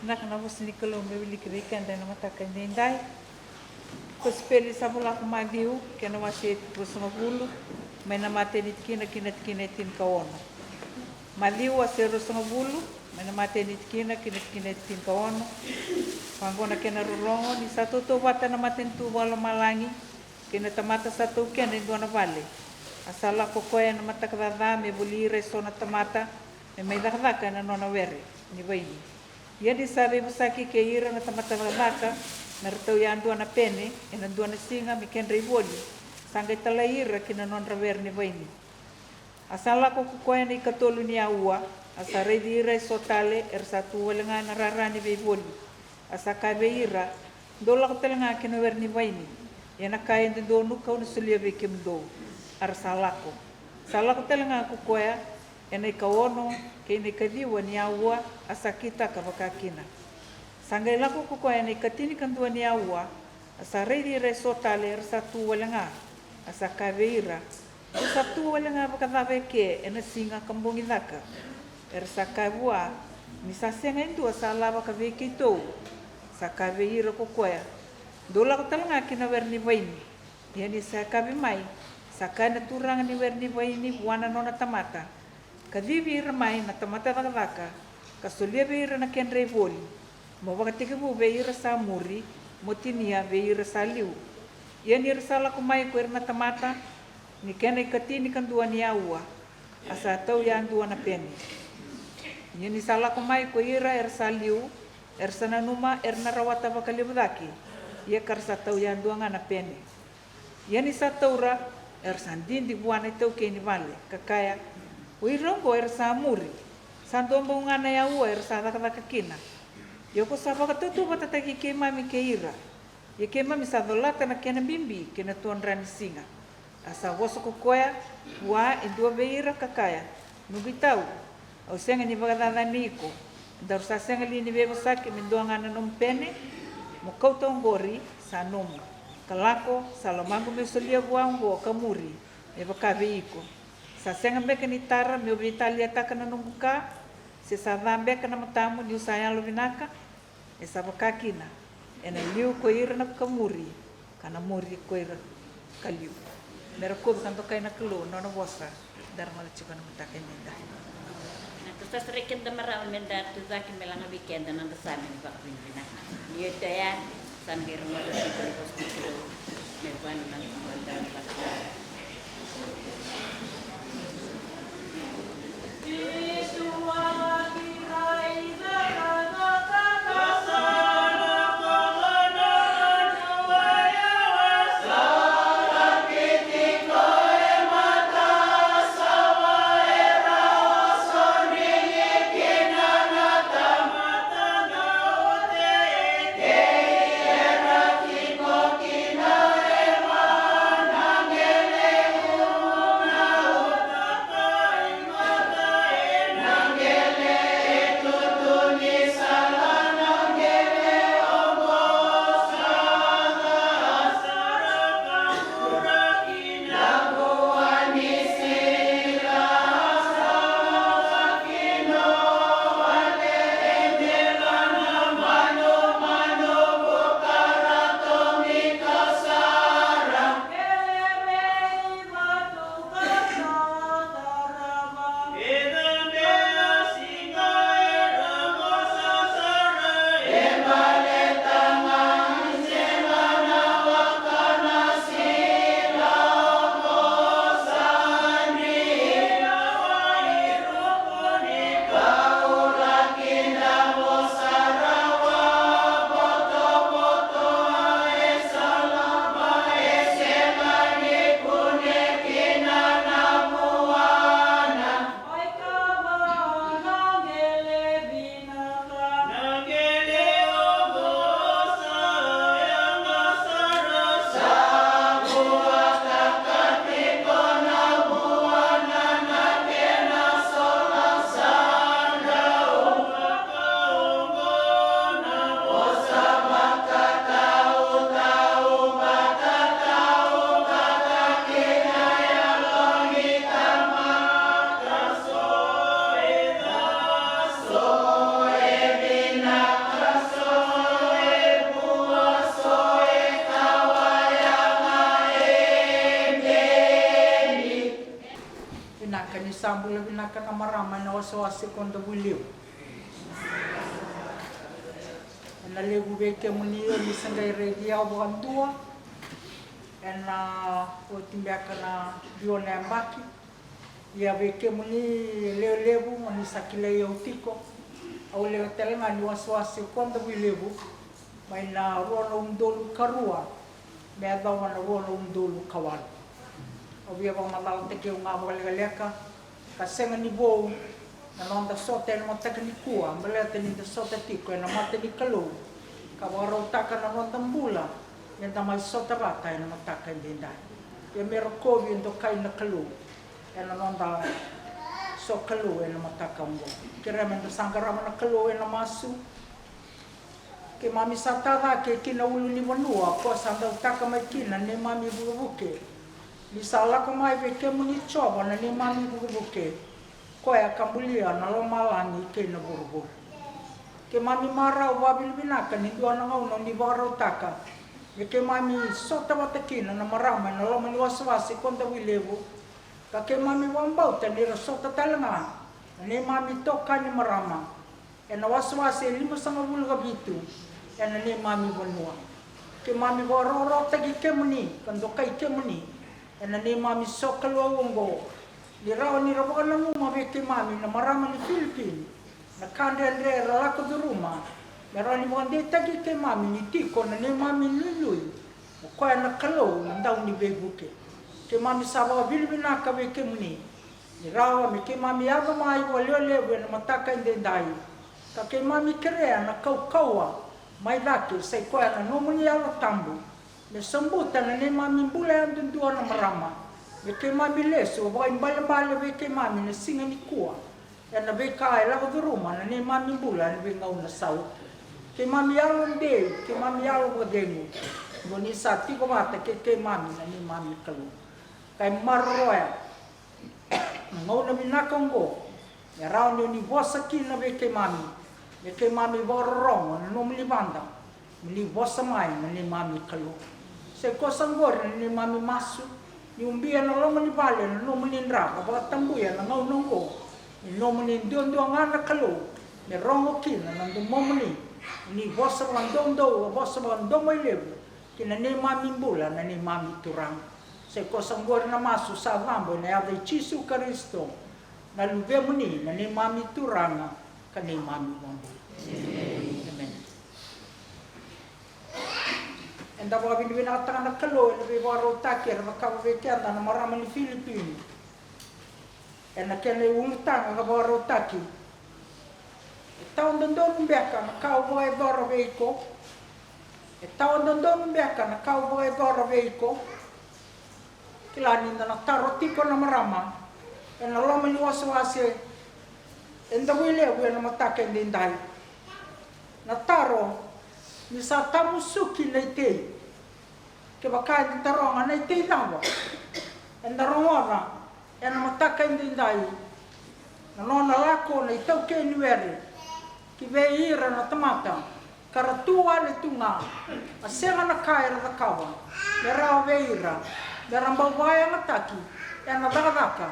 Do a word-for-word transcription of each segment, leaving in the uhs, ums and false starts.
Vinaka na vosa ni Kalou me wiliki vei keda ena mataka edaidai. Kosipeli sa vola ko Maciu, kena wase e ruasagavulu, mai na matai ni tikina ki na tikina e tinikaono. Maciu wase e ruasagavulu, mai na matai ni tikina ki na tikina e tinikaono. Vaqo na kena rorogo: Ni sa tautauvata na matanitu vakalomalagi kei na tamata sa taukena e dua na vale, a sa lako koya ena mataka caca me voli ira eso na tamata me mai cakacaka ena nona were ni vaini. Ia ni sa veivosaki kei ira na tamata cakacaka me ra tau yadua na pene ena dua na siga me kedra ivoli, sa qai talai ira ki na nodra were ni vaini. A sa lako ko koya ena ikatolu ni aua, a sa raici ira eso tale era sa tu wale ga ena rara ni veivoli. A sa kaya vei ira, "Dou lako tale ga ki na were ni vaini, ia na ka e dodonu ka'u na solia vei kemudou." A ra sa lako. Sa lako tale ga ko koya ena ikaono kei na ikaciwa ni aua, a sa kitaka vakakina. Sa qai lako ko koya ena ikatinikadua ni aua, a sa raici ira eso tale era sa tu wale ga, a sa kaya vei ira, "Dou sa tu wale ga vakacava eke ena siga ka bogi caka?" Era sa kaya vua, "Ni sa sega e dua sa lavaka vei keitou." Sa kaya vei ira ko koya, "Dou lako tale ga ki na were ni vaini." Ia ni sa yakavi mai, sa kaya na turaga ni were ni vaini vua na nona tamata, "Kacivi ira mai na tamata cakacaka, ka solia vei ira na kedra ivoli, mo vakatekivu vei ira sa muri, mo tinia vei ira sa liu." Ia ni ra sa lako mai ko ira na tamata, ni kena ikatinikadua ni aua, a sa tau yadua na pene. Ia ni sa lako mai ko ira era sa liu, era sa nanuma era na rawata vakalevu cake, ia ka ra sa tau yadua ga na pene. Ia ni sa taura, era sa didi vua na itaukei ni vale, ka kaya, "O ira oqo era sa muri, sa dua bau ga na aua era sa cakacaka kina. Ia ko sa vakatautauvatataki keimami kei ira, ia keimami sa colata na kena bibi kei na tuadra ni siga." A sa vosa ko koya vua e dua vei ira ka kaya, "Noqu itau, au sega ni vakacacani iko. Daru sa sega li ni veivosaki me dua ga na nomu pene? Mo kauta oqori, sa nomu, ka lako, sa lomaqu meu solia vua oqo ka muri, me vaka vei iko. Sa sega beka ni tara meu veitaliataka na noqu ka? Se sa ca beka na matamu niu sa yalovinaka?" E sa vaka kina, ena liu ko ira na ka muri, ka na muri ko ira ka liu. Me ra kovi ka dokai na Kalou na nona vosa, da rogoca tiko na mataka edaidai. Na ka sa sereki keda marama me da tu cake me laga vei keda na noda same ni vakavinavinaka. Ni oti oya, sa na qai rogoca tiko na vosa ni Kalou me vaka na noda vakavinavinaka. Wasewase ko Davuilevu. Ena levu vei kemuni o ni sa qai raici au vakadua ena oti beka na ciwa na yabaki. Ia vei kemuni e lewe levu o ni sa kilai au tiko, au lewe tale ga ni wasewase ko Davuilevu, mai na rua na udolu ka rua me yacova na rua na udolu ka walu. Au via vakamacalataki au ga vakalekaleka, ka sega ni vou na noda sota ena mataka nikua, baleta ni da sota tiko ena mata ni Kalou, ka vakarautaka na noda bula me da mai sota vata ena mataka edaidai. Ia me rokovi e dokai na Kalou ena noda sokalou ena mataka oqo. Kerea me da sa qarava na Kalou ena masu. Keimami sa tacake ki na ulu ni vanua, ko sa dautaka mai kina na neimami vukevuke. Ni sa lako mai vei kemuni Jiova na neimami vukevuke, koya ka bulia na lomalagi kei na vuravura. Keimami marau vakavinavinaka ni dua na gauna o ni vakarautaka me keimami sota vata kina na marama ena loma ni wasewase ko Davuilevu, ka keimami vakabauta ni ra sota tale ga na neimami itokani marama ena wasewase e limasagavulu ka vitu ena neimami vanua. Keimami vakarokorokotaki kemuni ka dokai kemuni ena neimami sokalou oqo. Ni rawa ni ra vakananuma vei keimami na marama ni Filipini na ka dredre era lako curuma, me rawa ni vakadeitaki keimami ni tiko na neimami nuinui, o koya na Kalou na dau ni veivuke. Keimami sa vakavinavinaka vei kemuni ni rawa me keimami yaco mai vakalevulevu ena mataka edaidai, ka keimami kerea na kaukauwa mai cake, sa i koya na nomuni Yalo Tabu, me sobuta na neimami bula yadudua na marama, me keimami lesu vakaibalebale vei keimami na siga nikua ena veika e lako curuma na neimami bula ena veigauna sa oti. Keimami yalodei, keimami yalo vakacegu, mo ni sa tiko vata kei keimami na neimami Kalou. Ka e maroroya na gauna vinaka oqo, me rawa ni o ni vosa kina vei keimami, me keimami vakarorogo na nomuni vada, mo ni vosa mai na neimami Kalou. Sa i koya sa oqori na neimami masu, ni ubia na loma ni vale na nomuni dra, ka vakatabuya na gauna oqo ni nomuni duadua ga na Kalou, me rogo kina na domomuni, ni vosa vakadoudou, vosa vakadomoilevu ki na neimami bula na neimami Turaga. Sa i koya sa oqori na masu sa cabo ena yaca i Jisu Karisito, na Luvemuni, na neimami Turaga ka neimami iVakabula. Emeni. Eda vakavinavinakataka na Kalou ena veivakarautaki era cakava vei keda na marama ni Filipini ena kena iulutaga ka vakarautaki. E tawa dodonu beka na ka au vakayacora vei iko? E tawa dodonu beka na ka au vakayacora vei iko? Kila ni da na taro tiko na marama ena loma ni wasewase e Davuilevu ena mataka edaidai. Na taro ni sa tamusuki na itei. Kevaka eda taroga na itei cava eda rogoca ena mataka edaidai, na nona lako na itaukei ni were ki vei ira na tamata, ka ra tu wale tu ga, a sega na ka era cakava me rawa vei ira me ra bau vakayagataki ena cakacaka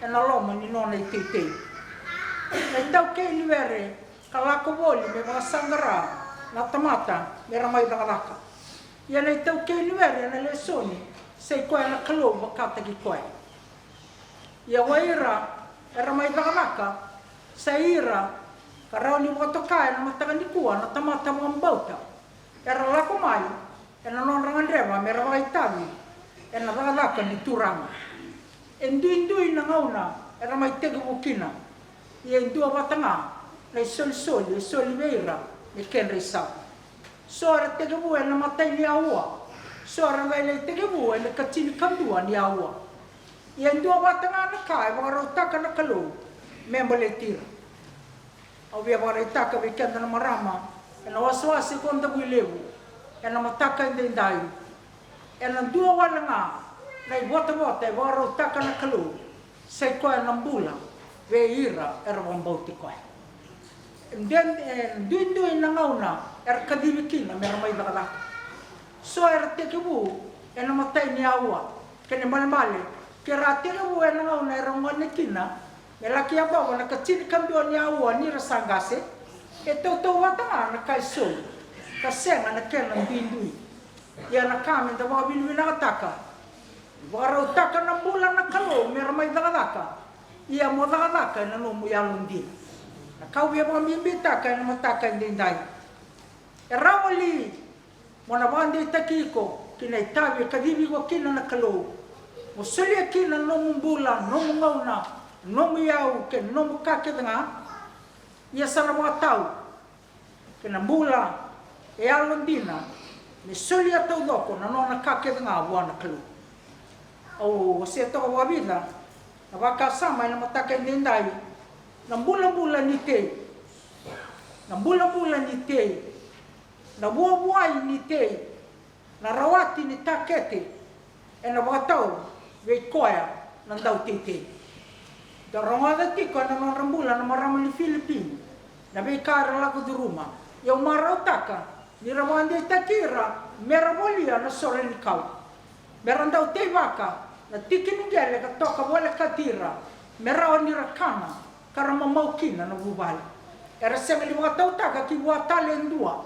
ena loma ni nona iteitei. Na itaukei ni were ka lako voli me vakasaqara na tamata me ra mai cakacaka. Ia na itaukei ni were ena lesoni sa i koya na Kalou vakataki koya. Ia o ira era mai cakacaka sa i ira ka rawa ni vakatoka ena mataka nikua na tamata vakabauta era lako mai ena nodra gadreva me ra vakaitavi ena cakacaka ni Turaga. E duidui na gauna era mai tekivu kina, ia e dua vata ga na isolisoli e soli vei ira me kedra isau. So era tekivu ena imatai ni aua, so era qai lai tekivu ena ikatinikadua ni aua. Ia e dua vata ga na ka e vakarautaka na Kalou me baleti ira. Au via vakaraitaka vei keda na marama ena wasewase ko Davuilevu ena mataka edaidai, ena dua wale ga na ivotavota e vakarautaka na Kalou, sa i koya na bula vei ira era vakabauti koya. E duidui na gauna era kacivi kina me ra mai cakacaka. So era tekivu ena imatai ni aua, kena ibalebale ke ra tekivu ena gauna era gone kina, Me laki yacova na ka tinikadua ni aua ni ra sa qase, e tautauvata ga na ka e soli, ka sega na kena duidui. Ia na ka me da vakavinavinakataka, vakarautaka na bula na Kalou me ra mai cakacaka. Ia mo cakacaka ena nomu yalodina. Na ka au via vakabibitaka ena mataka edaidai, e rawa li mo na vakadeitaki iko ki na itavi e kacivi iko kina na Kalou, mo solia kina na nomu bula, nomu gauna, nomu iyau kei na nomu ka kece ga. Ia sa na vakatau kei na bula e yalodina me solia taucoko na nona ka kece ga vua na Kalou. Au wasea toka vakavica na vakasama ena mataka edaidai. Na bulabula ni tei, na bulabula ni tei, na vuavuai ni tei, na rawati ni takete ena vakatau vei koya na dauteitei. Da rogoca tiko ena nodra bula na marama ni Filipini na veika era lako curuma. Ia au marautaka ni ra vakadeitaki ira me ra volia na sore ni kau, me ra dau teivaka na tiki ni qele ka toka volekati ira, me rawa ni ra kana ka ra mamau kina na vuvale. Era sega ni vakatautaka ki vua tale e dua,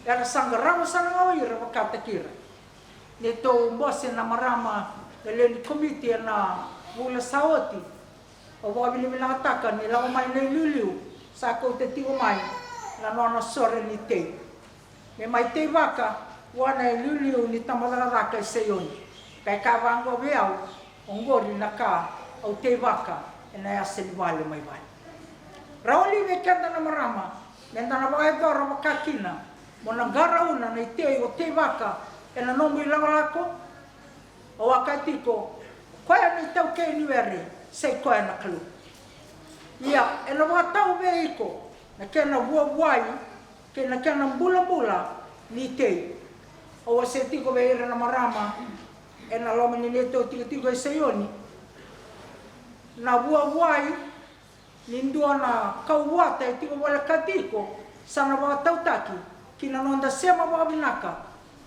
era sa qarava sara ga o ira vakataki ira. Neitou bose na marama na lewe ni komiti ena vula sa oti, au vakavinavinakataka ni lako mai na iliuliu sa kauta tiko mai na nona sore ni tei. Me mai teivaka vua na iliuliu ni tabacakacaka e Saioni. Ka e kaya vaqo vei au, oqori na ka au teivaka ena yasa ni vale mai vale. Rawa li vei keda na marama me da na vakayacora vaka kina mo na qarauna na itei o teivaka ena nomu ilakolako? Au a kaya tiko, o koya na itaukei ni were, sa i koya na Kalou. Ia ena vakatau vei iko na kena vuavuai kei na kena bulabula ni tei. Au wasea tiko vei ira na marama ena loma ni neitou tikotiko e Saioni, na vuavuai ni dua na kauwata e tiko volekati iko sa na vakatautaki ki na noda sema vakavinaka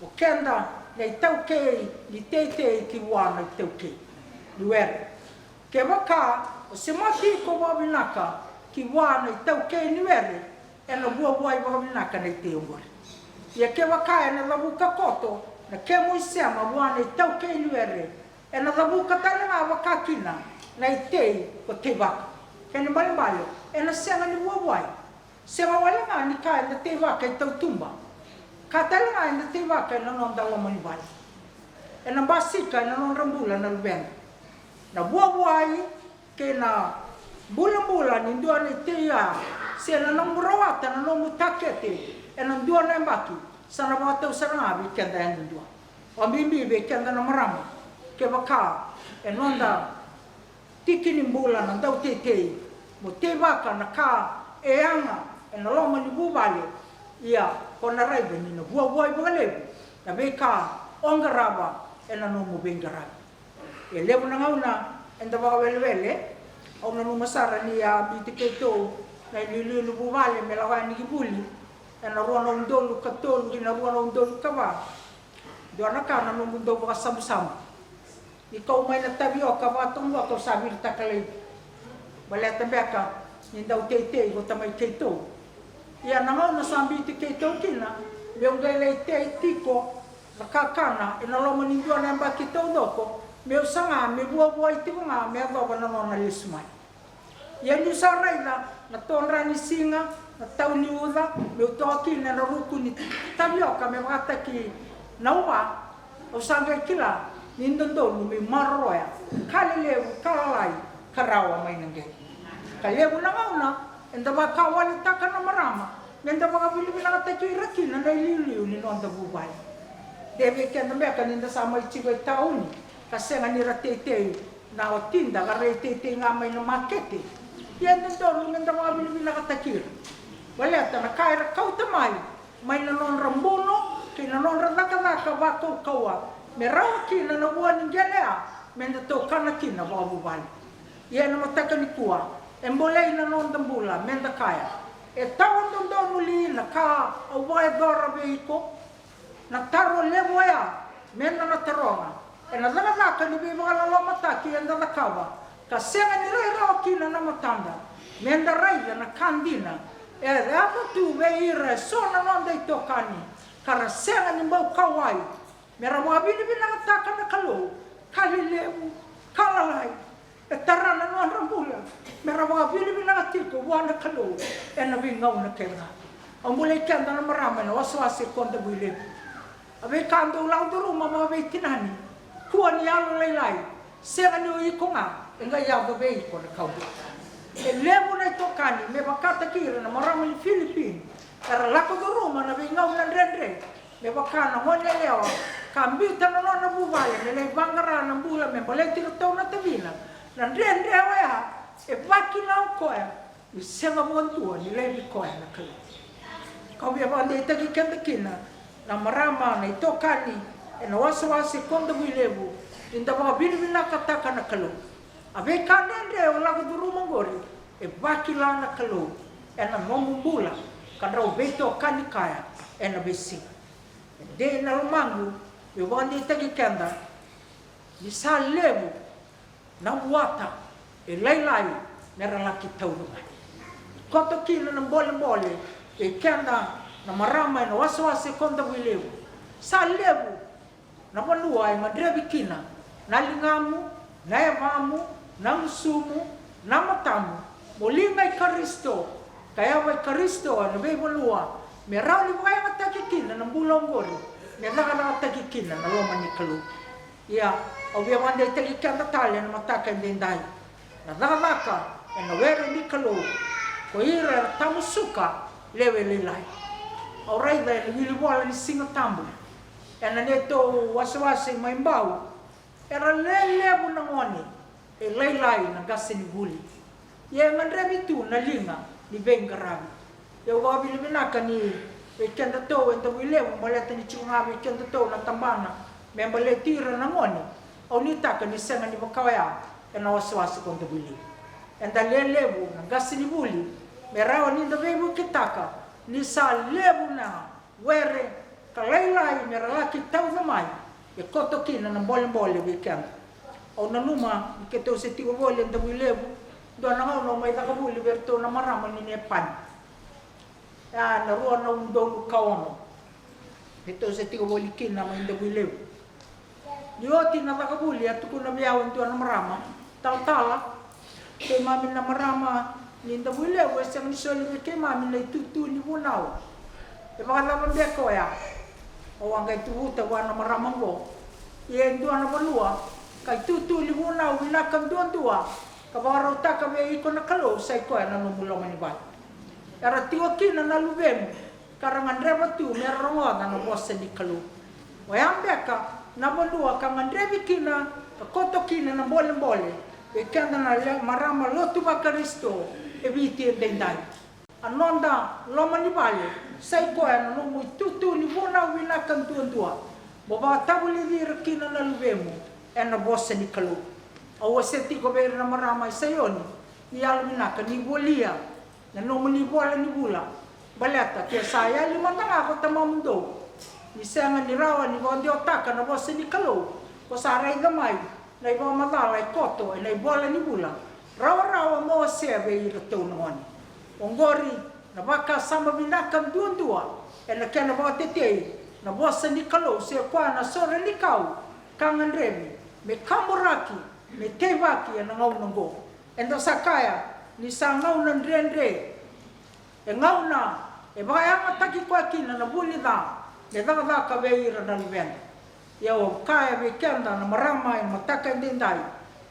o keda na itaukei ni teitei ki vua na itaukei ni were. Kevaka o semati iko vakavinaka ki vua na itaukei ni were, ena vuavuai vakavinaka na itei oqori. Ia kevaka ena cavuka koto na kemu isema vua na itaukei ni were, ena cavuka tale ga vaka kina na itei ko teivaka. Kena ibalebale, ena sega ni vuavuai. Sega wale ga ni ka eda teivaka e tautuba, ka tale ga eda teivaka ena noda loma ni vale. Ena basika ena nodra bula na luveda. Na vuavuai kei na bulabula ni dua na itei ya, se na nomu rawata na nomu takete ena dua na yabaki, sa na vakatau sara ga vei keda yadudua. Vakabibi vei keda na marama, kevaka e noda tiki ni bula na dauteitei mo teivaka na ka e yaga ena loma ni vuvale, ia ko na raica ni na vuavuai vakalevu na veika o qarava ena nomu veiqaravi. E levu na gauna eda vakawelewele. Au nanuma sara ni a biuti keitou na iliuliu ni vuvale me lako yani ki vuli ena rua na udolu ka tolu ki na rua na udolu ka va. Dua na ka na noqu dau vakasabusabu, ni kau mai na tavioka vakatoqoka au sa viritaka laivi. Baleta beka ni dau teitei ko tamai keitou. Ia na gauna sa biuti keitou kina meu qai lai tei tiko na kakana ena loma ni dua na yabaki taucoko, meu saga me vuavuai tiko ga me yacova na nona lesu mai. Ia niu sa raica na todra ni siga, na tau ni uca, meu toka kina ena ruku ni tavioka me vakataki na uva, au sa qai kila ni dodonu meu maroroya ka lelevu, ka lalai, ka rawa mai na qele. Ka levu na gauna eda vakawaletaka na marama me da vakavinavinakataki ira kina na iliuliu ni noda vuvale. De vei keda beka ni da sa mai tiko e tauni ka sega ni ra teitei na watida ka ra teitei ga mai na makete. Ia e dodonu me da vakavinavinakataki ira baleta na ka era kauta mai, mai na nodra buno kei na nodra cakacaka vakaukauwa me rawa kina na vua ni qele ya me da taukana kina vakavuvale. Ia ena mataka nikua e bolei na noda bula me da kaya, e tawa dodonu li na ka au vakayacora vei iko? Na taro levu oya me da na taroga ena cakacaka ni veivakalolomataki eda cakava ka sega ni rai rawa kina na matada me da raica na ka dina e yaco tu vei ira e so na noda itokani, ka ra sega ni bau kauwai me ra vakavinavinakataka na Kalou ka lelevu ka lalai. E tara na nodra bula me ra vakavinavinaka tiko vua na Kalou ena veigauna kece ga. Au bolei keda na marama ena wasewase ko Davuilevu. A veika dou lako curuma vakaveitinani, kua ni yalolailai, sega ni o iko ga e qai yaco vei iko na ka oqo. E levu na itokani me vakataki ira na marama ni Filipini era lako curuma na veigauna dredre, me vaka na gone yalewa ka biuta na nona vuvale me lai vaqara na bula me baleti iratou na tacina. Na dredre oya e vakila o koya ni sega vakadua ni laivi koya na Kalou. Kau via vakadeitaki keda kina na marama, na itokani ena wasewase ko Davuilevu, ni da vakavinavinakataka na Kalou. A veika dredre o lako curuma oqori e vakila na Kalou ena nomu bula ka drau veitokani kaya ena veisiga. E dei na lomaqu meu vakadeitaki keda ni sa levu na vuata e lailai me ra laki tauca mai. Koto kina na bolebole vei keda na marama ena wasewase ko Davuilevu. Sa levu na vanua e gadrevi kina na ligamu, na yavamu, na gusumu, na matamu mo liga i Karisito ka yava i Karisito ena veivanua me rawa ni vakayagataki kina na bula oqori, me cakacakataki kina na loma ni Kalou. Ia, au via vakadeitaki keda tale ena mataka edaidai. Na cakacaka ena were ni Kalou, ko ira era tamusuka lewe lailai. Au raica ena wilivola ni Siga Tabu ena neitou wasewase mai Bau, era lelevu na gone e lailai na qasenivuli. Ia e gadrevi tu na liga ni veiqaravi. Ia au vakavinavinaka ni vei kedatou e Davuilevu, baleta ni tiko ga vei kedatou na tabana me baleti ira na gone. Au nuitaka ni sega ni vaka oya ena wasewase ko Davuilevu. Eda lelevu na qasenivuli me rawa ni da veivuketaka ni sa levu na were ka lailai me ra laki tauca mai, e koto kina na bolebole vei keda. Au nanuma ni keitou se tiko voli e Davuilevu, dua na gauna au mai caka vuli vei iratou na marama ni Nepani. Ia na rua na udolu ka ono keitou se tiko voli kina mai Davuilevu. Ni oti na caka vuli, a tukuna vei au e dua na marama, talatala, keimami na marama ni Davuilevu e sega ni soli vei keimami na itutu ni vunau. E vakacava beka oya? Au a qai tuvuta vua na marama oqo, ia e dua na vanua ka itutu ni vunau vinaka duadua ka vakarautaka vei iko na Kalou, sa i koya na nomu loma ni vale. Era tiko kina na luvemu ka ra gadreva tu me ra rogoca na vosa ni Kalou. Oya beka na vanua ka gadrevi kina ka koto kina na bolebole vei keda na le-, marama lotu vaKarisito e Viti edaidai. A noda loma ni vale sa i koya na nomu itutu ni vunau vinaka duadua, mo vakatavulici ira kina na luvemu ena vosa ni Kalou. Au wasea tiko vei ira na marama e Saioni, ni yalovinaka ni volia na nomuni vola ni vula. Baleta ke sa yali mada ga ko tamamudou ni sega ni rawa ni vakadewataka na vosa ni Kalou, ko sa raica mai na ivakamacala e koto ena ivola ni vula, rawarawa mo wasea vei iratou na gone. Oqori na vakasama vinaka duadua ena kena vakatetei na vosa ni Kalou, se koya na sore ni kau ka gadrevi me kaburaki, me teivaki ena gauna oqo. Eda sa kaya ni sa gauna dredre. E gauna e vakayagataki koya kina na vu ni ca me cakacaka vei ira na luveda. Ia au kaya vei keda na marama ena mataka edaidai,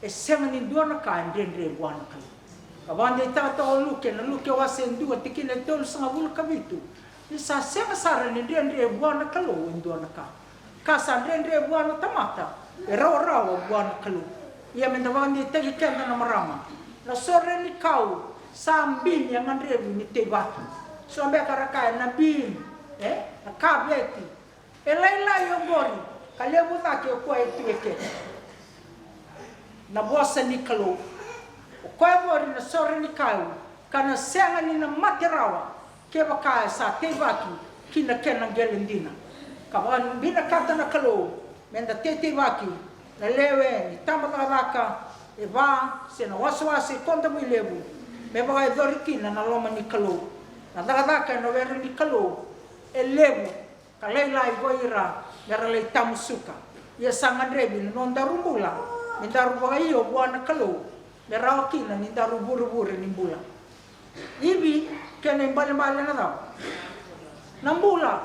e sega ni dua na ka e dredre vua na Kalou. Ka vakadeitaka toka o Luke, na Luke wase e dua tikina e tolusagavulu ka vitu, ni sa sega sara ni dredre vua na Kalou e dua na ka. Ka sa dredre vua na tamata e rawarawa vua na Kalou. Ia meda vakadeitaki keda na marama, na sore ni kau sa bini e gadrevi ni teivaki. So beka ra kaya na bini, e, na kaveti. E lailai oqori ka levu cake o koya e tu e kete. Na vosa ni Kalou. O koya oqori na sore ni kau ka na sega ni na mate rawa kevaka e sa teivaki ki na kena qele dina. Ka vakavinakata na Kalou meda teiteivaki na lewe ni tabacakacaka e va se na wasawasa i Kodavuilevu me vakayacori kina na loma ni Kalou. Na cakacaka ena were ni Kalou e levu ka lailai ko ira me ra lai tamusuka. Ia sa gadrevi na nodaru bula me daru vakaio vua na Kalou me rawa kina ni daru vurevure ni bula. Ivi kei na ibalebale na cava? Na bula.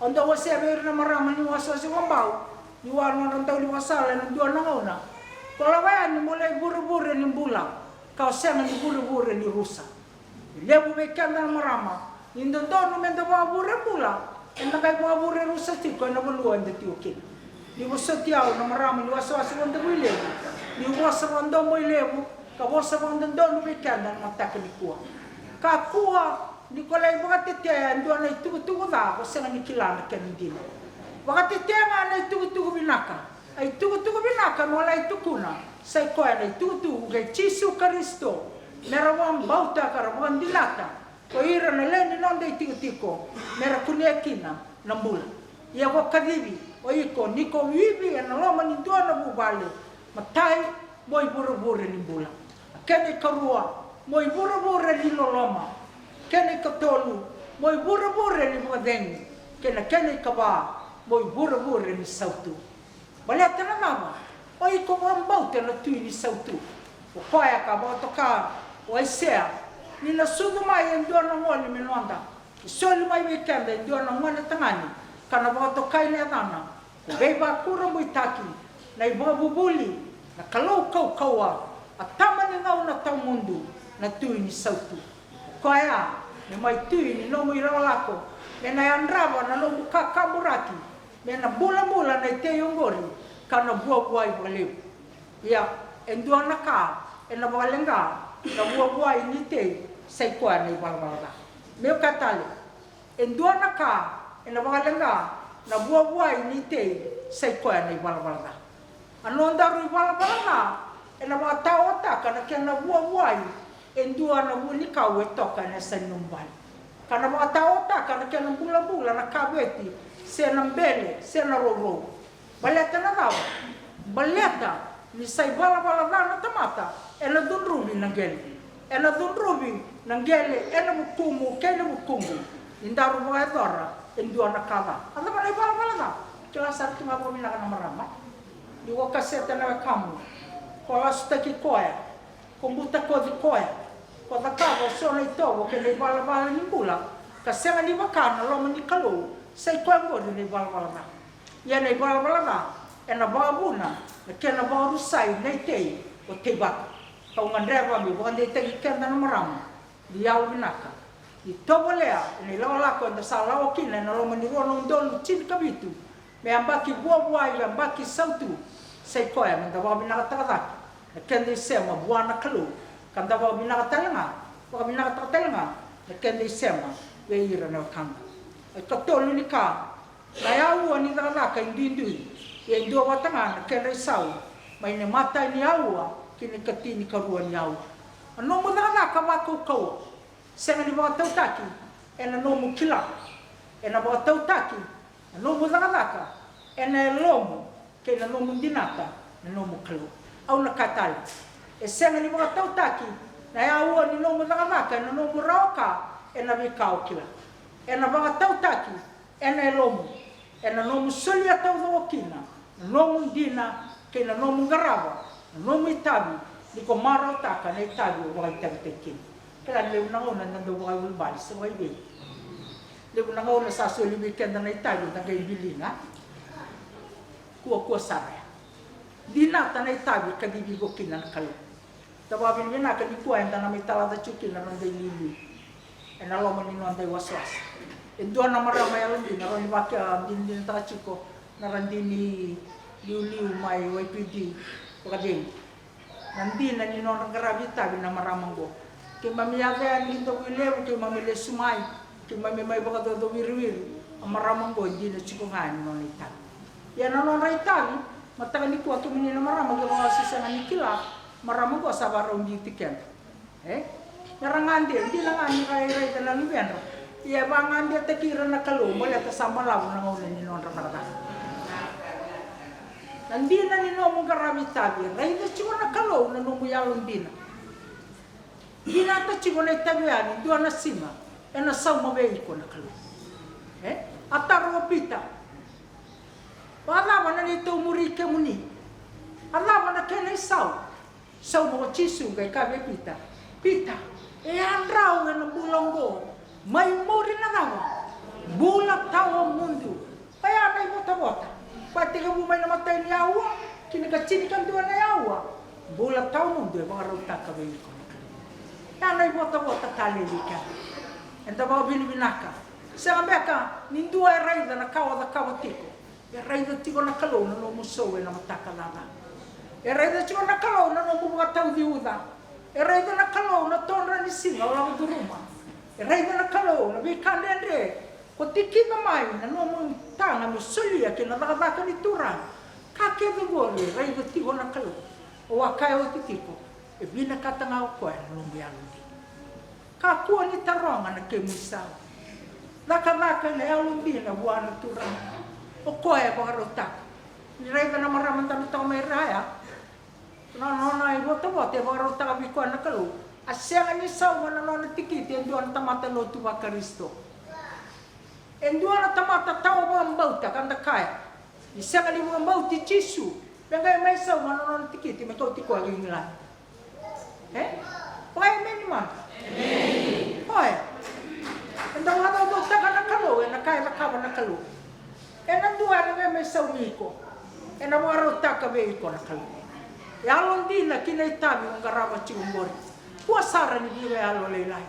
Au dau wasea vei ira na marama ni wasewase vakabau ni wa nodra dau ni vakasala ena dua na gauna. Ko lako yani mo lai vurevure ni bula ka o sega ni vurevure ni rusa. E levu vei keda na marama ni dodonu me da vakavure bula, eda qai vakavure rusa tiko ena vanua eda tiko kina. Ni vosoti au na marama ni wasewase vakadomoilevu, ni vosa vakadomoilevu ka vosa vakadodonu vei keda na mataka nikua. Kakua ni ko lai vakatetea e dua na itukutuku ca ko sega ni kila na kena dina. Vakatetea ga na itukutuku vinaka. A itukutuku vinaka mo lai tukuna sa i koya na itukutuku kei Jisu Karisito, me ra vakabauta ka ra vakadinata ko ira na lewe ni noda itikotiko me ra kunea kina na bula. Ia ko kacivi o iko ni ko ivi ena loma ni dua na vuvale. Matai, mo i vurevure ni bula. A kena ikarua, mo i vurevure ni loloma. Kena ikatolu, mo i vurevure ni vakacegu. Kei na kena ikava, mo i vurevure ni sautu. Baleta na cava? O iko vakabauta na Tui ni sautu, o koya ka vakatoka o Aisea ni na sucu mai e dua na gone me noda, e soli mai vei keda e dua na gone tagane, ka na vakatokai na yacana ko Veivakurabuitaki, na iVakavuvuli, na Kalou Kaukauwa, a Tama ni gauna tawamudu, na Tui ni sautu. O koya me mai tui ni nomu ilakolako, me na yadrava na nomu kakaburaki, me na bulabula na itei oqori ka na vuavuai vakalevu. Ia, e dua na ka ena vakaleqa na vuavuai ni tei, sa i koya na ivalavala ca. Meu kaya tale, e dua na ka ena vakaleqa na vuavuai ni tei, sa i koya na ivalavala ca. A nodaru ivalavala ca ena vakataotaka na kena vuavuai e dua na vuanikau e toka ena yasa ni nomu vale, ka na vakataotaka na kena bulabula na kaveti, se na bele, se na rourou. Baleta na cava? Baleta ni sa ivalavala ca na tamata, ena cudruvi na qele. Ena cudruvi na qele ena vukumu kei na vukuqu ni daru vakayacora e dua na ka ca. A cava na ivalavala ca? Kila sara tu ga vakavinaka na marama. Ni ko kaseta na wekamu, ko lasutaki koya, ko butakoci koya, ko cakava eso na itovo kei na ivalavala ni bula, ka sega ni vaka na loma ni Kalou, sa i koya oqori na ivalavala ca. Ia na ivalavala ca ena vakavuna na kena vakarusai na itei o teivaka. Kau gadreva meu vakadeitaki keda na marama ni yalo vinaka, ni tovolea ena ilakolako eda sa lako kina ena loma ni rua na udolu tinikavitu, me yabaki vuavuai, yabaki sautu, sa i koya me da vakavinakataka cake na keda isema vua na Kalou, ka da vakavinaka tale ga, vakavinakataka tale ga na keda isema vei ira na wekada. E katolu ni ka, na aua ni cakacaka e duidui, ia e dua vata ga na kedra isau mai na imatai ni aua ki na ikatinikarua ni aua. A nomu cakacaka vakaukauwa sega ni vakatautaki ena nomu kila. Ena vakatautaki na nomu cakacaka ena yalomu kei na nomu dinata na nomu Kalou. Au na kaya tale, e sega ni vakatautaki na aua ni nomu cakacaka ena nomu rawa ka ena veika o kila. Ena vakatautaki ena yalomu, ena nomu solia taucoko kina na nomu dina kei na nomu qarava na nomu itavi, ni ko marautaka na itavi o vakaitavitaki kina. Kila ni levu na gauna eda dau vakaiulubale se vakaivei. Levu na gauna sa soli vei keda na itavi da qai biliga. Kuakua sara ya. Dinata na itavi, kacivi iko kina na Kalou. Da vakavinavinaka nikua eda na mai talaca tiko kina na noda iliuliu ena loma ni noda iwasewase. E dua na marama yalodina rawa ni vakadinadinataka tiko na radini liuliu mai Y P D vakacegu. Na dina ni nodra qaravi itavi na marama oqo. Keimami yaco yani i Dovuilevu, keimami lesu mai, keimami mai vakacaucau wiriwiri. A marama oqo e dina tiko ga ni nona itavi. Ia na nodra itavi, mataka nikua kemuni na marama, kevaka o se sega ni kila, marama oqo sa vakarau biuti keda. E? Mera gade, dina ga ni ra raica na luvedra. Ia e vakagadetaki ira na Kalou, baleta sa balavu na gauna ni nodra cakacaka. Na dina ni nomu qaravi itavi, raica tiko na Kalou na nomu yalodina. Vinata tiko na itavi yani, dua na siga ena sauma vei iko na Kalou. E? A taro o Pita, vakacava na neitou muri kemuni? A cava na kena isau? Sauma ko Jisu qai kaya vei Pita, Pita, e yadrau ena bula oqo mai muri na cava? Bula tawamudu. Oya na ivotavota. Koya tekivu mai na imatai ni aua ki na ikatinikadua na aua. Bula tawamudu e vakarautaka vei iko na Kalou. Ya na ivotavota talei vei keda. Eda vakavinavinaka. Sega beka ni dua e raica na ka o cakava tiko. E raica tiko na Kalou na nomu sou ena mataka caca. E raica tiko na Kalou na nomu vakatauci uca. E raica na Kalou na todra ni siga o lako curuma. E raica na Kalou na veika dredre ko tikica mai na nomu taga mo solia ki na cakacaka ni Turaga. Ka kece oqori e raica tiko na Kalou. Au a kaya oti tiko, e vinakata ga o koya na nomu yalodina. Kakua ni taroga na kemu isau. Cakacaka ena yalodina vua na Turaga. O koya e vakarautaka. Ni raica na marama da na toka mai ra ya. Na nona ivotavota e vakarautaka vei koya na Kalou. A sega ni sauma na nona tikiti e dua na tamata lotu vaKarisito. E dua na tamata tawa vakabauta ka da kaya, ni sega ni vakabauti Jisu, me qai mai sauma na nona tikiti me kauti koya ki Igiladi. E? Vakaemeni mada. Oya. Eda vakacaucautaka na Kalou ena ka e cakava na Kalou. Ena dua ena qai mai saumi iko. Ena vakarautaka vei iko na Kalou. Yalodina ki na itavi o qarava tiko oqori. Kua sara ni via yalolailai.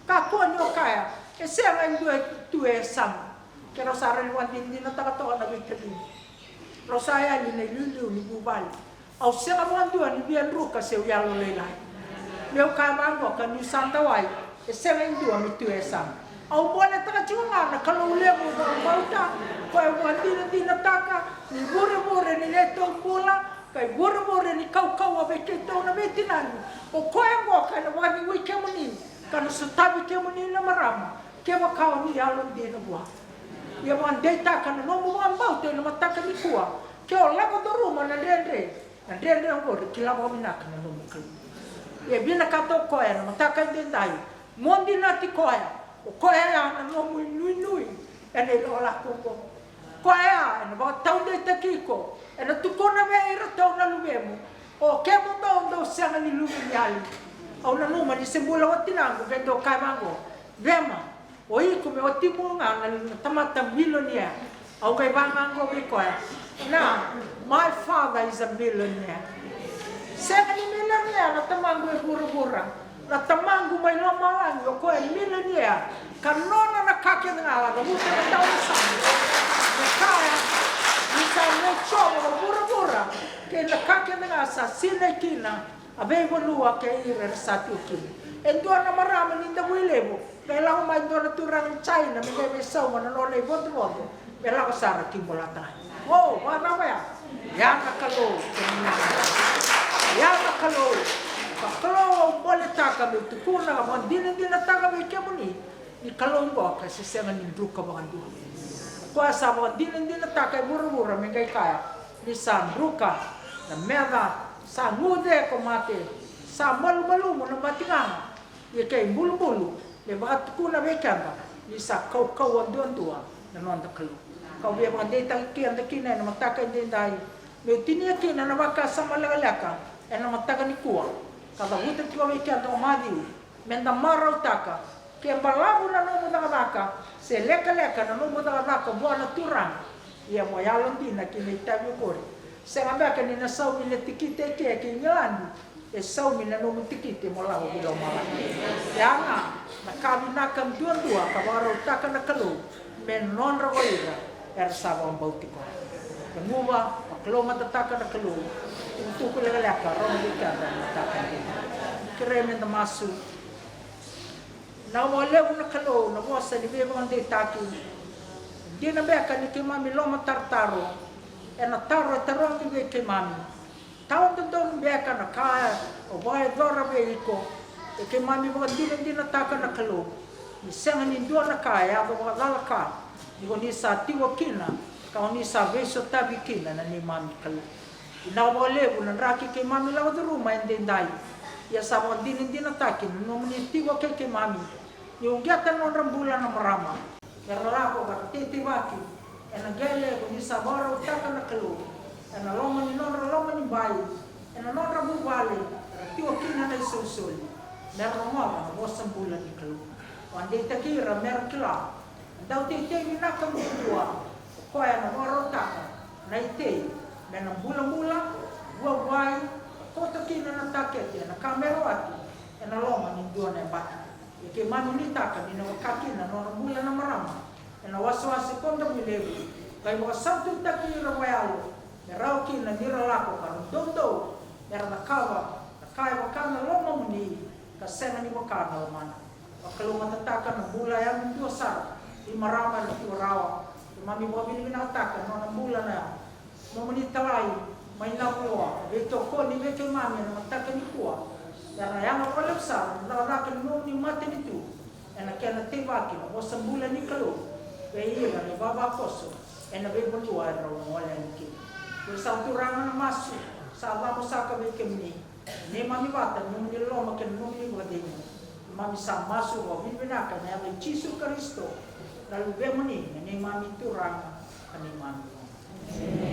Kakua ni o kaya, e sega e dua tu e yasamu. Ke rau sa rawa ni vakadinadinataka toka na veitaciqu. Rau sa yali na iliuliu ni vuvale. Au sega vakadua ni via druka se au yalolailai. Meu kaya vaqo, ka niu sa dawai, e sega e dua me tu e yasamu. Au boletaka tiko ga na Kalou levu au vakabauta, koya au vakadinadinataka, ni vurevure ni neitou bula, ka ivurevure ni kaukauwa vei keitou na veitinani. O koya oqo ka na vakacegui kemuni, ka na sotavi kemuni na marama, kevaka o ni yalodina vua. Ia vakadeitaka na nomu vakabauta ena mataka nikua, ke o lako curuma na dredre, na dredre oqori kila vakavinaka na nomu Kalou. Ia vinakata o koya na mataka edaidai, mo dinati koya, o koya ya na nomu inuinui ena ilakolako oqo. Koya ena vakataudeitaki iko, ena tukuna vei iratou na luvemu, o kemudou dou sega ni luve ni yali. Au nanuma ni se bula watinaqu qai dau kaya vaqo, Vema, o iko me watimu ga na tamata milionea. Au qai vaqo vei koya, na, my father is a millionaire. Sega ni milionea na tamaqu e vuravura. Na tamaqu mai lomalagi o koya e milionea. Ka nona na ka kece ga, a cavuta na daunisame. Na kaya ni sa mai Jiova ko vuravura kei na ka kece ga sa sinai kina a veivanua kei ira era sa tu kina. E dua na marama ni Davuilevu, qai lako mai dua na turaga ni China me qai veisauma na nona ivodovodo. Me lako sara ki Bolatagane. O, vakacava ya? Ya na Kalou. Ya na Kalou. Ka Kalou au boletaka meu tukuna, vakadinadinataka vei kemuni, ni Kalou qoka se sega ni druka vakadua. Koya sa vakadinadinataka e vuravura me qai kaya ni sa druka na meca, sa guce ko mate, sa malumalumu na matigaga. Ia ke ibulubulu me vakatukuna vei keda ni sa kaukauwa duadua na noda Kalou. Kau via vakadeitaki keda kina ena mataka edaidai, meu tinia kina na vakasama lekaleka ena mataka nikua. Ka cavuta tiko vei keda o Maciu, meda marautaka, ke balavu na nomu cakacaka se lekaleka na nomu cakacaka vua na Turaga, ia mo yalodina ki na itavi oqori. Sega beka ni na saumi na tikiti eke ki Igiladi, e saumi na nomu tikiti mo lako ki lomalagi. Ya ga na ka vinaka duadua ka vakarautaka na Kalou me nodra ko ira era sa vakabauti koya. Ka guva, vakalougatataka na Kalou. Tukutuku lekaleka, rogo vei keda na mataka nikua. Kerei meda masu. Na walevu na Kalou, na vosa ni veivakadeitaki. Dina beka ni keimami lomatarotaro ena taro e tarogi vei keimami. Tawa dodonu beka na ka o vakayacora vei iko. E keimami vakadinadinataka na Kalou ni sega ni dua na ka e yaco vakacala ka, ni ko ni sa tiko kina, ka o ni sa veisotavi kina na neimami Kalou. Vinaka vakalevu na draki keimami lako curuma edaidai. Ia sa vakadinadinataki na nomuni tiko kei keimami. Ni uqeta na nodra bula na marama. Era lako ka ra teitei vaki ena qele ko ni sa vakarautaka na Kalou. Ena loma ni nodra loma ni bai, ena nodra vuvale, era tiko kina na isolisoli. Mera rogoca na vosa bula ni Kalou. Vakadeitaki ira mera kila. Dau teitei vinaka duadua, o koya na vakarautaka na itei me na bulabula, vuavuai, koto kina na takete ena ka me rawati ena loma ni dua na yabaki. Ia keimami nuitaka ni na vaka kina na nona bula na marama ena wasewase ko Davuilevu, ka ivakasaututaki ira vakayalo me rawa kina ni ra lako ka ra doudou me ra cakava na ka e vaka na lomamuni ka sega ni vaka na lomana. Vakalougatataka na bula yadudua sara ni marama era tiko rawa. Keimami vakavinavinakataka na nona bula na nomuni talai mai Navuloa, veitokoni vei keimami ena mataka nikua. Era yaga vakalevu sara na cakacaka ni nomuni matanitu ena kena teivaki na vosa bula ni Kalou vei ira na ivavakoso ena veivanua era gole yani kina. Ko sa Turaga na masu sa cabo saka vei kemuni. Neimami vata, nomuni loloma kei na nomuni vakacegu. Keimami sa masu vakavinavinaka ena yaca i Jisu Karisito, na Luvemuni, na neimami Turaga ka neimami Loma.